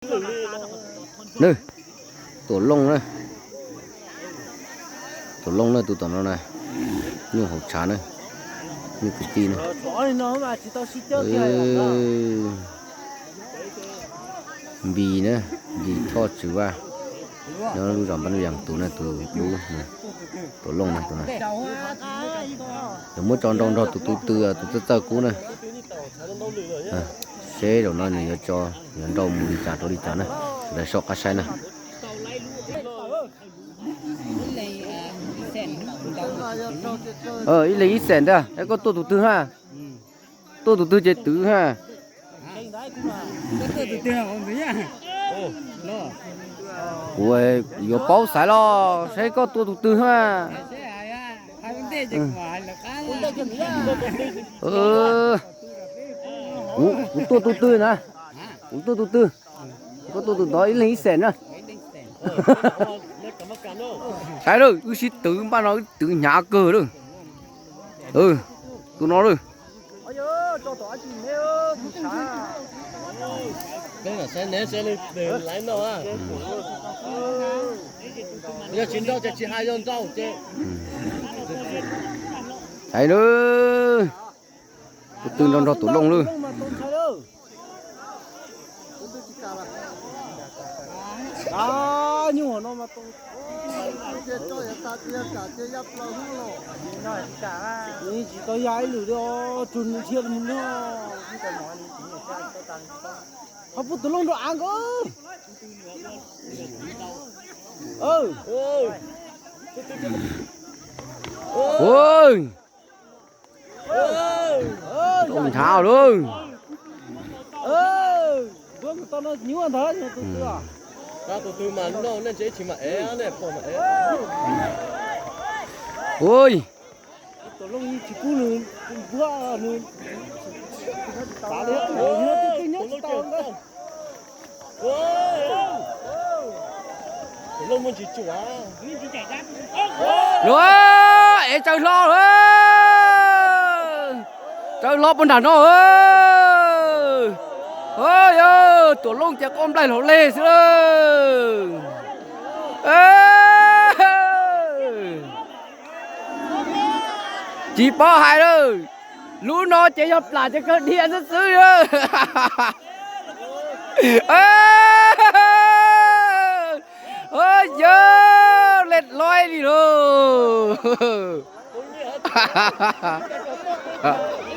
ເນີ ຕົວລົງເນີ ຕົວລົງເນີ ຕູຕອນນັ້ນນະ ຍຸງຫົກຊາເນີ ຍຸງກະຕີເນີ ເອີ ບີເນີ ບີທໍ່ຈື່ວ່າ ເນາະ ລູກຈອມປັນວຽງ ຕູເນີ ຕູດູເນີ ຕົວລົງເນີ ຕູນັ້ນ ດຽວມື້ຈອນດອງດອກ ຕູຕູຕື້ ຕູເຕີເຕີກູເນີ ເອີ ເຊດອກນ້ອຍໜຶ່ງ ເອີ ຈອ ເອີ ເຮົາໝູລີຈາ ໂຕລີຈາເນີ ໄດ້ຊອກກະໄຊເນີ ເອີ ອີ່ເລອີ່ແສນເດີ ແລ້ວກໍໂຕຕູຕື້ຫ້າ ໂຕຕູຕື້ເຈັດຕື້ຫ້າ ໂອ້ຍ ຢ່າເປົ່າສາຍຫຼໍ່ ໃສ່ກໍໂຕຕູຕື້ຫ້າ ເອີ ໂອ້ ໂຕຕູຕື້ນະ ໂຕຕູຕື້ ກໍໂຕຕູຕູ້ ອີ່ເລອີ່ແສນນະ ໃສ່ເດີ ອືຊິຕື້ ບ້ານເຮົາຕື້ຫຍ້າເກີເດີ ເອີ ຕູນອນເດີ ໃສ່ເດີ ຕື່ນດອນດອກ ໂຕລົງເລີຍ ໂອ້ຍ ໂອ້ຍ ໂອ້ຍ ລົງເທົ້າເລີຍ ເອີ ເບິ່ງຕອນນັ້ນຍວນເດີ ຍວນຕົວ ອືມ ຕາຕົວຕື່ມານອກນັ້ນຈະຊິມາແອແນ່ ພໍມາແອ ໂອ້ຍ ຕົວລົງຊິປູໜຶ່ງ ເບື່ອໜຶ່ງ ຕາເລີຍ ຕົວລົງເຈັບ ໂອ້ຍ ລົງມັນຊິຈົວ ໂອ້ຍ ເອ ເຈີຫຼໍ່ເອີຍ ເຈີຫຼໍ່ ປານນັ້ນເນາະເອີຍ ໂອ້ຍ ເອີ ຕົວລົງຈະກ້ອມໄດ້ເຫຼົ່າເລຊິເອີຍ ເອີ ຈີປໍຫາຍເດີ ລູກນ້ອງເຈຍອມປາຈະເກີດເດຍນຊື່ໆເດີ ເອີ ໂອ້ຍ ເຢີ ເລັດລອຍນີ້ໂລ